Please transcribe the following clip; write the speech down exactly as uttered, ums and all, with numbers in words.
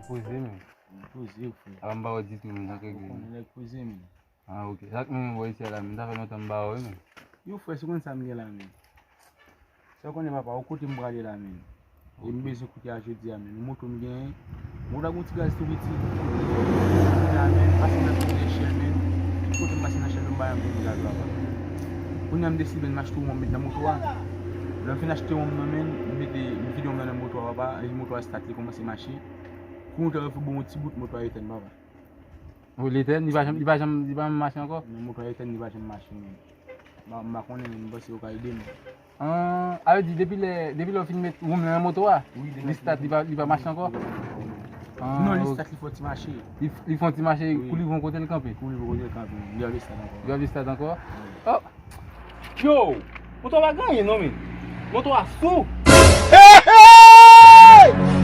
Poze, men. Poze, frè. Apa m pa wè ditou, men, sa k regle. Ou konnen nèg poze, men. Ah, ok. Sa k mennen m bò isi a la, men. Sa fè lontan m pa wè, men. Yo, frè, si w konn sa m gen la, men. Sa w konnen, papa, ou kote m prale la, men. E m bezwen kote a jodi a, men. Moto m genyen. Moto a gon ti gaz tou piti. Kounye a, men, pase nan tout lè chè, men. Tout kote m pase nan chè, m pa janm jwenn gaz, papa. Kounye a, m deside m achte yon wonm, m met nan moto a. Lè m fin achte yon wonm nan, men, m mete, m vide wonm nan nan moto a, papa. Epi moto a start, li kòmanse mache. Kou moto a fè bon yon ti bout, moto a etèn, papa. Ou li etèn, li pa janm, li pa janm, li pa janm mache ankò? Non, moto a etèn, li pa janm mache, men. M pa, m pa konnen, men m panse yo ka ede m. Ah, sa vle di, depi lè, depi lè w fin met wonm nan moto a, li start, li pa, li pa mache ankò? Ah, non, li start, li fè ti mache. Li, li fè ti mache, kou li rive yon kote, l kanpe. Kou li rive yon kote, l kanpe. Li ap start ankò. Li ap start ankò? Oh! Yo! Moto a pa gen anyen, non, men. Moto a sou! Hey, hey!